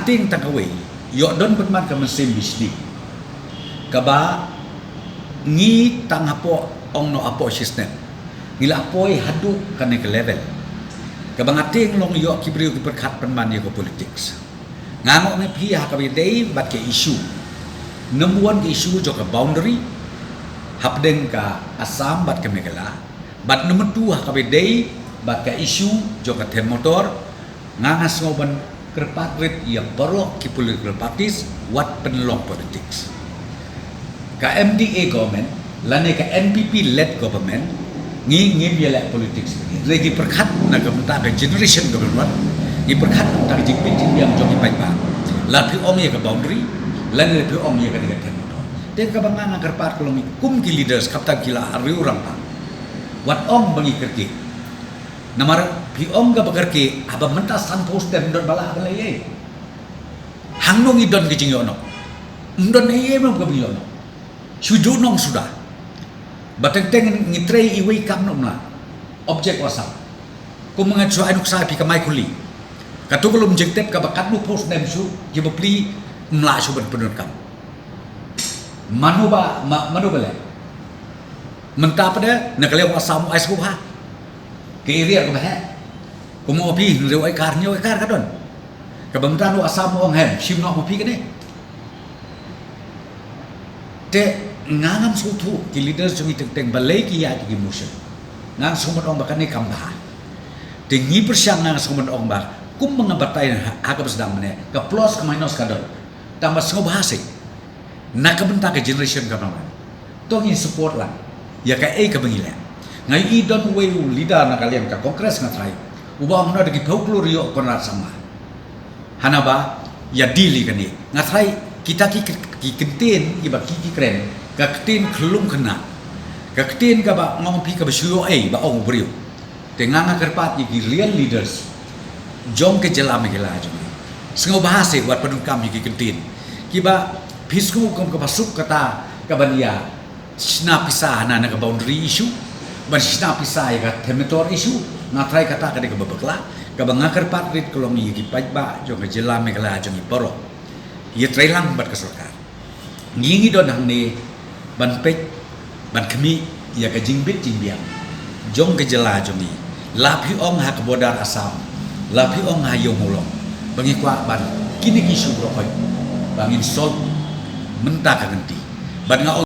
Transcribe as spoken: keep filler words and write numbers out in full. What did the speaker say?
Tieng tang kawei, ïoh don pynban ka mynsiem bishni kaba ngi tang hapoh, ong noh, hapoh shisnem ngi la poi haduh kane ka level kaba nga tieng long ïoh ki briew ki pyrkhat pynban ïa ka politics. Nga ong ïa phi ha kaba ïadei bad ka issue, number one ka issue jong ka boundary hapdeng ka Assam bad ka Meghalaya, bad number two ha kaba ïadei bad ka issue jong ka them motor. Nga nga sngew ban kyrpad rit ïa baroh ki political parties wat pynlong politics. Ka M D A government lane ka N P P led government ngi ngim ïaleh politics. Ngi pyrkhat na ka bynta ka generation kaba wan, ngi pyrkhat na ka bynta ka jingbit jingbiang jong ki paidbah. La phi ong ïa ka boundary lane la phi ong ïa ka dei ka them motor. Te kaba nga nga kyrpad ka long kum ki leaders, khamtam ki la ariw rangbah, wat ong ba ngi kyrkieh. Namar phi ong kaba kyrkieh, haba mynta san phew snem ym don ba lah ban leh ei ei. Hangno ngi don ka jingïoh noh? Ym don ei ei mo kaba ngi ïoh noh. Shu ju nong suda. Ba teng teng ngi trei iwei kam noh, ym lah. Object u Assam. Kum nga shu ai nuksa ïa phi, ka Maikuli. Katu ka lum jingtep kaba katno phew snem shu, ki bapli ym lah shu ban pyndonkam. Mano ba, ma-, mano ba leh? Mynta pat de na ka liang u Assam u ai sngewbha. Ka area kaba heh. Kum u phi hynriew ekar, hynñiew ekar ka don. Kaba mynta u Assam u ong, hem, shim noh ma phi kane. Te nga ngam sngewthuh ki leaders jong ngi teng teng balei ki ïaid ki motion. Nga ngam sngewbha ong ba kane kam bha. Te ngi pyrshang, nga ngam sngewbha ong ba kum ba nga batai ha, ha kaba sdang mynne, ka plus ka minus ka don. Tang ba sngewbha seh na ka bynta ka generation kaba nang wan, to ngin support lang ïa kaei kaba ngi leh. Nga ïohi don uwei u leader na ka liang ka Congress, nga tharai, uba ong, na da ki phew klur ïoh Conrad Sangma. Hana ba ïa deal ïa kane. Nga tharai kita ki, ki ktien kiba ki, ki kren, ka ktien khyllung khynnah, ka ktien kaba nga ong ïa phi kaba shu ïoh ei ba ong u briew. Te nga nga kyrpad ïa ki real leaders jong ka jylla Meghalaya jong ngi, sngewbha seh wat pyndonkam ïa ki ktien kiba phi sngew kum kaba suk kata kaban ïa shna pisa hana na ka boundary issue, ban shna pisa ïa ka them motor issue. Nga tharai kata ka dei kaba bakla. Kaba nga kyrpad rit ka long ïa ki paidbah jong ka jylla Meghalaya jong ngi baroh, ïatreilang bad ka sorkar. Ngi ngi don hangne ban peit, ban khmih ïa ka jingbit jingbiang jong ka jylla jong ngi. La phi ong ha ka border Assam, la phi ong ha Ïew Mawlong, ba ngi kwah ban kine ki issue baroh khoit ba ngin solve mynta ka kynti. Bad nga